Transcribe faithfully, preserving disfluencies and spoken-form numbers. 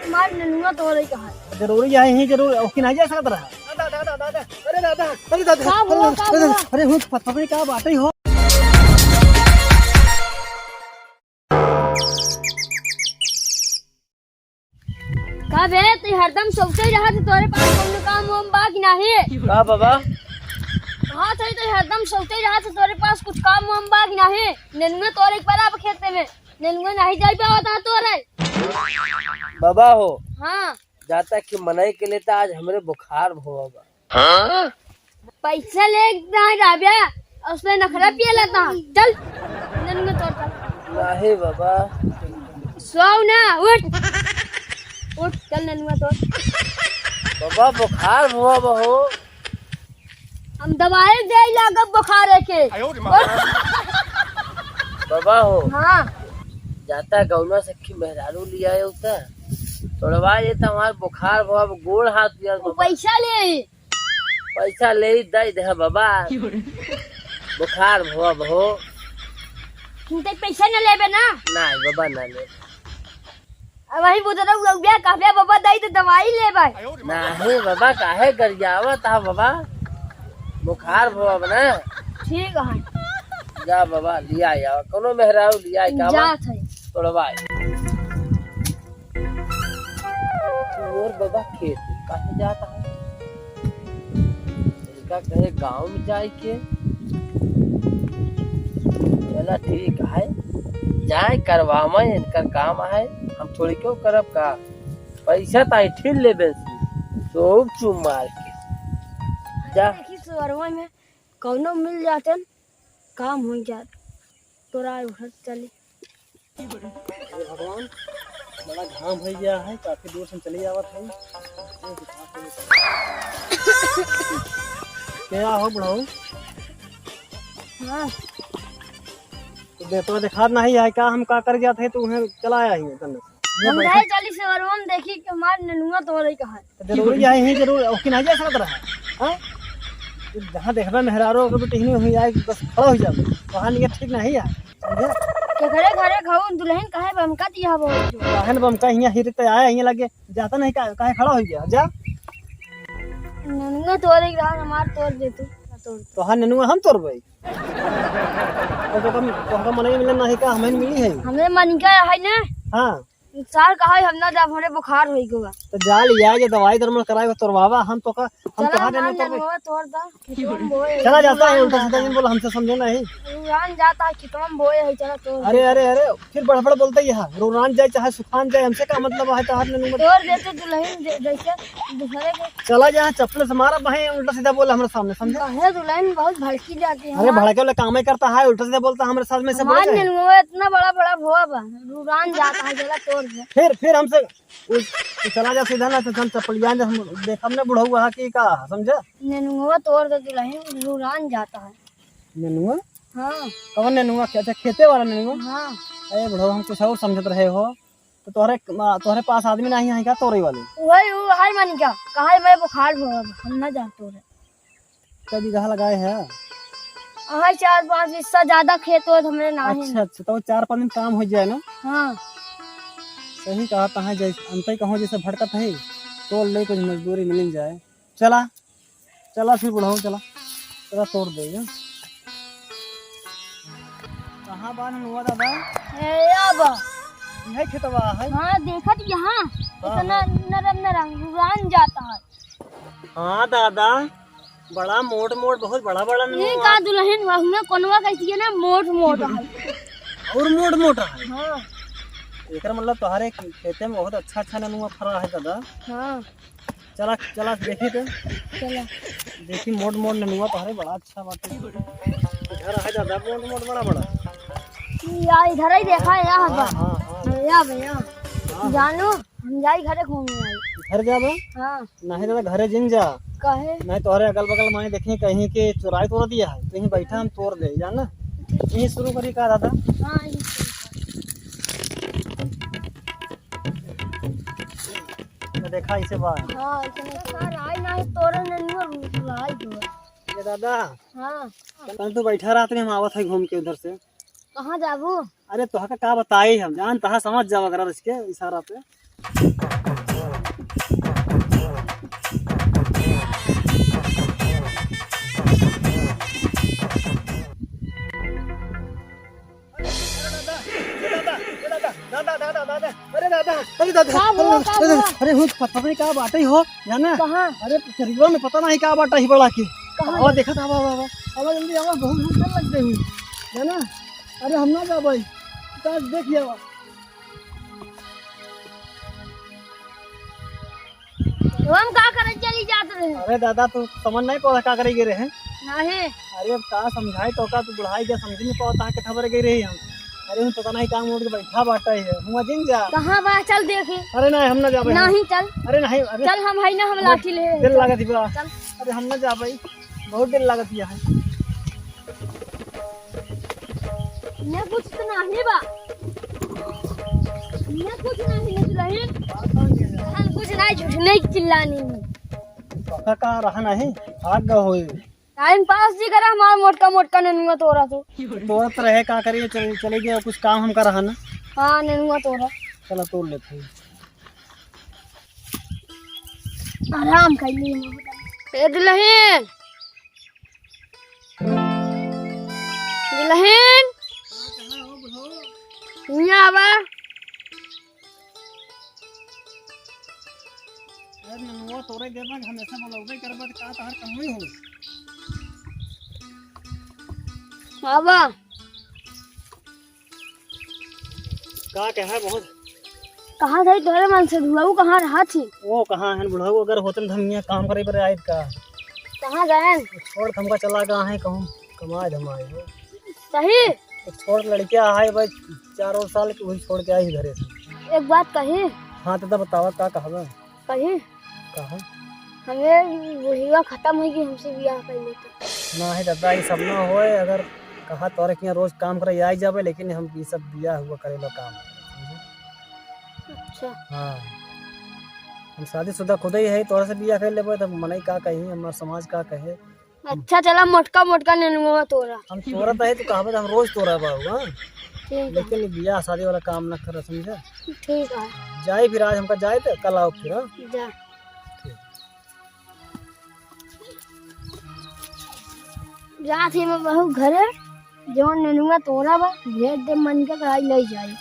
हमार नेनुआ तोड़े का है। जरूरी है, यहीं जरूर, ओके ना जा सकत रहा। दादा, दादा, दादा, अरे दादा, अरे दादा, का हुआ, अरे का दादा, हुआ? अरे हुआ, पता नहीं का बात ही हो। का बे, तू हरदम सोचते रहत है, तोरे पास कौनो काम वाम बा कि नाही? का बाबा? हाँ, तू, तू हरदम सोचते रहत है, तोरे पास कुछ काम वाम बा कि नाही? नेनुआ तोड़े के पड़ा अब खेते में, नेनुआ नाही जाई पावत है तोरे। बाबा हो। हाँ। जाता कि मनई के लेता आज हमरे बुखार भवा बा। हाँ? पैसा ले ना राबिया, उसमें नखरा पिए लेता। चल, नेनुआ तोड़, चल। नाही बाबा। सोओ ना, उठ। उठ, चल नेनुआ तोड़। बाबा, बुखार हुआ बा हो। हम दवाई दे लागब बुखार के। बाबा हो। हाँ। जाता गौना सखी मेहरारू लिया आयो त। तोड़वा ये त हमार बुखार हुआ, गोड़ हाथ पिया। पैसा ले। पैसा ले ही दे दे बाबा। बुखार भवा बहो। तुम तो पैसा न लेबे ना? नाही बाबा, ना ले। अब वही बुजुर्ग लोग बिया कहबे बाबा दे तो दवाई लेबे। नाही बाबा, काहे गरियावत हा बाबा? बुखार भवा बना। ठीक है। जा बाबा, लिया आवा। कोनो मेहरारू लिया आवा। जात है। तोड़वा। और बाबा खेत काहे जात है? इनका कहे गाँव में जाए के। चला ठीक है, जाए करवावे, इनकर काम है, हम थोड़ी क्यों करब का? पैसा तो ऐठिन लेबे, सोब चुम मार के। जा। देखी सुअरवा में कौनो मिल जातन, काम हो जात। तोरा उठत चली। हे भगवान, बड़ा घाम होइ गया है, काफी दूर से हम चले आवत है। क्या हो बुढ़ऊ? हाँ। तो दे तो दिखात नहीं है का, हम का कर जात है, तू उहें चला आया ही तन्ने। हम गए चालीस से और हम देखी कि हमार नेनुआ तोड़े का है। तो जरूरी है, यहीं जरूर, ओके ना जा सकत रहा। हाँ? जहाँ देखबे मेहरारू, ओकर बेटी हिनी हुई आए, बस खड़ा हो जाबे। वहाँ नियत ठीक नहीं है, समझे? केकरे घरे खाऊ दुल्हन काहे बमका दिया बहुत जो? काहे न बमका हियाँ हिरे ते आया, हियाँ लगे जाता नहीं का, काहे खड़ा हो गया? जा। ननुआ तोरे के रहा, हमार तोड़ दे तू, ना तोड़। तोहार ननुआ हम तोड़बे? और तो कम, तोहरा मनई मिलन नहीं का, हमें मिली है। हमें मन का है ना? हाँ। सार कहा है, हम ना जाब, हमरे बुखार होई गवा। तो जा लिया, ये दवाई दरमन कराए, तोरवावा, हम तो का, हम चला तो हाथ हमार में तोरबे। नेनुआ तोड़ दा, खेतवा में बोए। चला जाता है, उल्टा सीधा नहीं बोला, हमसे समझे नहीं। रुरान जाता है, खेतवा में बोए है, चला तोड़। अरे, अरे, अरे, फिर बड़बड़ बोलते ही है, रुरान जाए चाहे सुखान जाए, हमसे का मतलब है, तो हाथ में नंबर। तोड़ देते दुल्हन दे-, जैसे दूसरे के। चला जा, चप्पल से मारा भाई, उल्टा सीधा बोला हमारे सामने, समझे? काहे दुल्हन बहुत भड़की जाती है अरे, हमार। भड़के वाला काम ही करता है, उल्टा सीधा बोलता है हमारे साथ में, से हमार बोलते हैं। नेनुआ इतना बड़ा बड़ा भोआ बा, रुरान जाता है, जरा तोड़ दे। फिर, फिर हमसे उ, उ चला जा सीधा ना, तो हम चप्पलिया दे, हम देखब ना बुढ़ऊ वहाँ की का, समझे? नेनुआ तोड़ दे दुल्हन, रुरान जाता है। नेनुआ? हाँ। कौन नेनुआ? अच्छा, खेते वाला नेनुआ? हाँ। अरे बुढ़ऊ, हम कुछ और समझत रहे हो, तो तोहरे, तोहरे पास आदमी नहीं है का तोड़े वाले? वही, वो हाय मानी क्या? कहा है, मैं बुखार हो, हम ना जान तोड़े। कै बीघा लगाए है? अहाँ चार पाँच हिस्सा, ज्यादा खेत होत हमरे ना है। अच्छा, अच्छा, तो चार पाँच दिन काम हो जाए ना? हाँ। सही कहा, तहाँ जैसे अंते कहो जैसे भटकत है, तोड़ ले, कुछ मजदूरी मिल जाए। चला, चला फिर बुढ़ऊ, चला, चला तोड़ दे ये। कहाँ बा ननुआ दादा? ए, या बा। यही खेतवा है? हाँ, देखत यहाँ, हाँ, इतना हाँ। नरम नरम रुरान जाता है। हाँ दादा, बड़ा मोट मोट, बहुत बड़ा बड़ा ये नेनुआ। का दुल्हन हुआ, हुआ कोनवा कैसी है ना, मोट मोट है। और मोट मोट है। हाँ। एकर मतलब तोहरे खेते में बहुत अच्छा अच्छा नेनुआ फरा है दादा। हाँ। चला, चला देखी तो। चला। देखी मोट मोट नेनुआ तोहरे बड़ा अच्छा बाटे। इधर है दादा, मोट मोट बड़ा बड़ा। या इधर ही देखा है, यहाँ हाँ, बा। हाँ, हाँ। भैया, भैया। हाँ। जानू, हम जाई घरे घूमे आई। घर जाबे? हाँ। नहीं दादा, घरे जिन जा। काहे? नहीं, तोहरे अगल बगल माई देखी कहीं के चुराई तोड़ दिया है, तो यहीं बैठा हम तोड़ दे, जाना? यहीं शुरू करी का दादा? हाँ, यहीं शुरू करी। तो देखा इसे बाहर। हाँ, इतने सार आई ना, तोरे नेनुआ रुलाई दो। ए दादा, हाँ। कल तू बैठा रहत रहे, हम आवत है घूम के उधर से। कहाँ जाबू? अरे तोहका का बताई हम, जान तहा समझ जावा करा इसके इशारा पे। अरे दादा, अरे दादा, दादा, दादा, दादा, अरे दादा, अरे दादा, का हुआ, अरे दादा, का अरे दादा, हुआ? अरे हुआ, पता नहीं का बाटे ही हो, जाना? कहाँ? अरे चरियो में पता नहीं का बाटे ही बड़ा के। कहाँ? आवा देखा था, आवा, आवा, आवा, आवा जल्दी आवा, बहुत भूख लग गई हुई, जाना? अरे हम ना जा भाई, तो देख लिया। तो हम का करे चली जात रहे? अरे दादा, तू समझ नहीं पा का करे गए रहे? नहीं। अरे अब का समझाए तो का, तू बुढ़ाई के समझ नहीं पावत, कहाँ के खबर गए रहे हम। अरे हम पता नहीं काम उठ के बैठा बाटा है, हुआ जिन जा। कहाँ बा? चल देखी। अरे नहीं, हम ना जाबे। नहीं, चल। अरे नहीं, अरे चल, हम है ना, हम लाठी ले। दिल लागत ही बा। चल। अरे हम ना जाबे, बहुत दिल लागत ही है। इन्हें कुछ तो नहीं बा, इन्हें कुछ नहीं है दुल्हन, हम कुछ नहीं, झूठ नहीं चिल्लानी है। पक्का का रहा नहीं, आग होई। टाइम पास जी करा, हमार मोटका मोटका नेनुआ तोरा तो। तोरत रहे, का करिए, चल, चले गए, कुछ काम हमका रहा ना। हाँ, नेनुआ तोरा। चला तोड़ लेते हैं। आराम कर लिए। ए दुल्हन, दुल्हन, हियाँ आवा। अरे ननुआ तोरे देबा के हमेशा बोलौबे करबा त का तहर कमी हो? आवा। का कहे बहुत? कहाँ गई तोरे मन से बुढ़ऊ कहाँ रहा थी? वो कहाँ है बुढ़ऊ? अगर होतन त हम यहाँ काम करे पर आए का? कहाँ गए? छोड़ के हमका चला गया है कहूँ कमाए धमाए हो। सही? एक छोट लड़किया है भाई, चार और साल के, वही छोड़ के आई घरे से। एक बात कही? हाँ तो बतावा का कहबे? कही? कहा? हमें बुढ़िया खत्म हुई कि हमसे बियाह कर लेते। ना है दादा, ये सब ना होए। अगर कहा तोरे के यहाँ रोज काम करे आई जाबे, लेकिन हम ये सब बियाह हुआ करेला काम, समझे? अच्छा। हाँ, हम शादीशुदा खुद ही है, तोरे से बियाह कर लेबे तब मनई का कही, हमार समाज का कहे। अच्छा चला, मोटका मोटका नेनुआ तोरा। हम तोरा तो है, तू कहबे तो हम रोज तोरा बा हुआ। ठीक है। लेकिन ये बियाह शादी वाला काम ना कर, समझे? ठीक है। जाए फिर, आज हमका जाए तो कल आओ फिर, हाँ? जा। ठीक। जा थी मैं बहू घरे, जवन नेनुआ तोरा बा, भेज दे मन के कढ़ाई ले जाए।